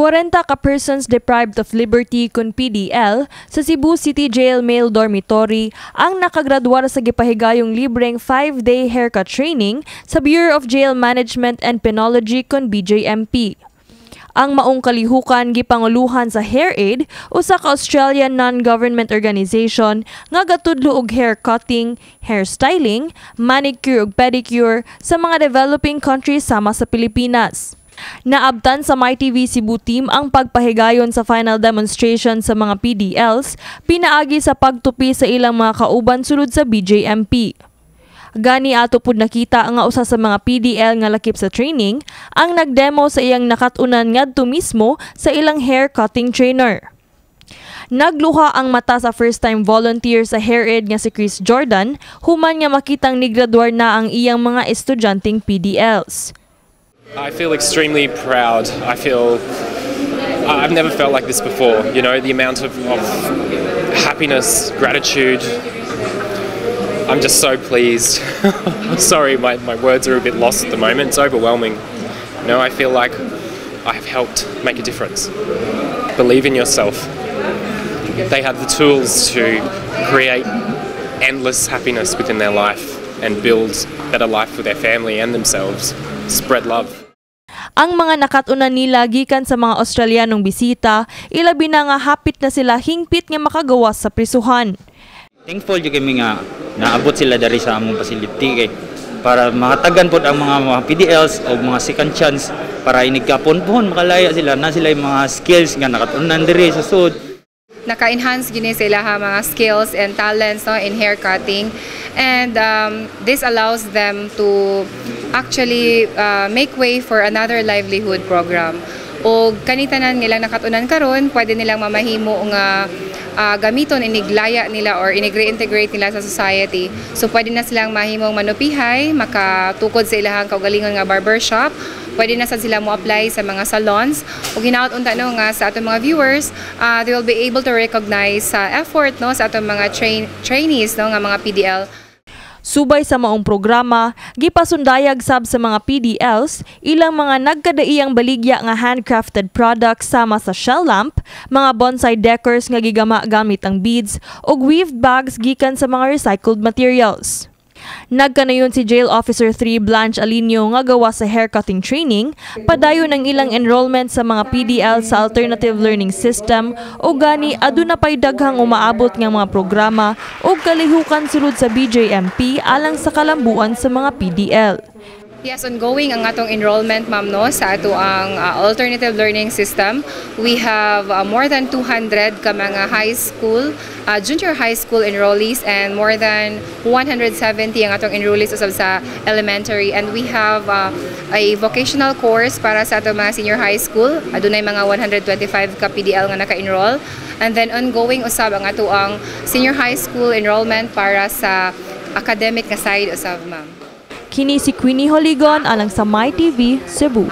40 ka persons deprived of liberty kun PDL sa Cebu City Jail Male Dormitory ang nakagraduar sa gipahigayong libreng 5-day haircut training sa Bureau of Jail Management and Penology kun BJMP. Ang maong kalihukan gipanguluhan sa Hair Aid, usa ka Australian non-government organization nga gatudlo og hair cutting, hairstyling, manicure ug pedicure sa mga developing countries sama sa Pilipinas. Naabtan sa MyTV Cebu team ang pagpahigayon sa final demonstration sa mga PDLs pinaagi sa pagtupi sa ilang mga kauban sulod sa BJMP. Gani ato pud nakita nga usa sa mga PDL nga lakip sa training ang nagdemo sa iyang nakat-unan ngadto mismo sa ilang hair cutting trainer. Nagluha ang mata sa first time volunteer sa Hair Aid nga si Chris Jordan human nga makitang nigraduar na ang iyang mga estudyanteng PDLs. I feel extremely proud. I feel I've never felt like this before. The amount of happiness, gratitude. I'm just so pleased. Sorry, my words are a bit lost at the moment. It's overwhelming. I feel like I have helped make a difference. Believe in yourself. They have the tools to create endless happiness within their life and build better life for their family and themselves. Spread love. Ang mga nakat-unan nila gikan sa mga Australianong bisita, ilabi na nga hapit na sila hingpit nga makagawas sa prisuhan. Thankful jud kami nga naabot sila diri sa among facility kay para mahatagan pod ang mga PDLs o mga second chance para inig kapon pohon makalaya sila na sila yung mga skills nga nakatunan diri sa sud. Naka-enhance gini sa ilaha mga skills and talents, no, in hair cutting, and this allows them to actually make way for another livelihood program. O kani tanan nilang nakatunan karon, pwede nilang mamahimo nga gamiton iniglaya nila or inig-reintegrate nila sa society. So pwede na silang mahimong manupihay, makatukod sa ilahang kaugalingon nga barbershop, pwede na sad sila mo apply sa mga salons. Ug hinaot unta, no, nga sa atong mga viewers, they will be able to recognize sa effort, no, sa atong mga trainees, no, nga mga PDL. Subay sa maong programa, gipasundayag sab sa mga PDLs ilang mga nagkadaiyang baligya nga handcrafted products sama sa shell lamp, mga bonsai decors nga gigama gamit ang beads ug weaved bags gikan sa mga recycled materials. Nagkanayon si Jail Officer 3 Blanche Alinio nga gawa sa haircutting training, padayon ang ilang enrollment sa mga PDL sa Alternative Learning System o gani aduna pay daghang umaabot nga mga programa o kalihukan sulod sa BJMP alang sa kalambuan sa mga PDL. Yes, ongoing ang atong enrollment, ma'am, no, sa ato ang alternative learning system. We have more than 200 ka mga high school, junior high school enrollees and more than 170 ang atong enrollees usab sa elementary, and we have a vocational course para sa atong mga senior high school. Adunay mga 125 ka PDL nga naka-enroll. And then ongoing usab ang ato ang senior high school enrollment para sa academic nga side usab, ma'am. Kini si Queenie Holigon alang sa MyTV Cebu.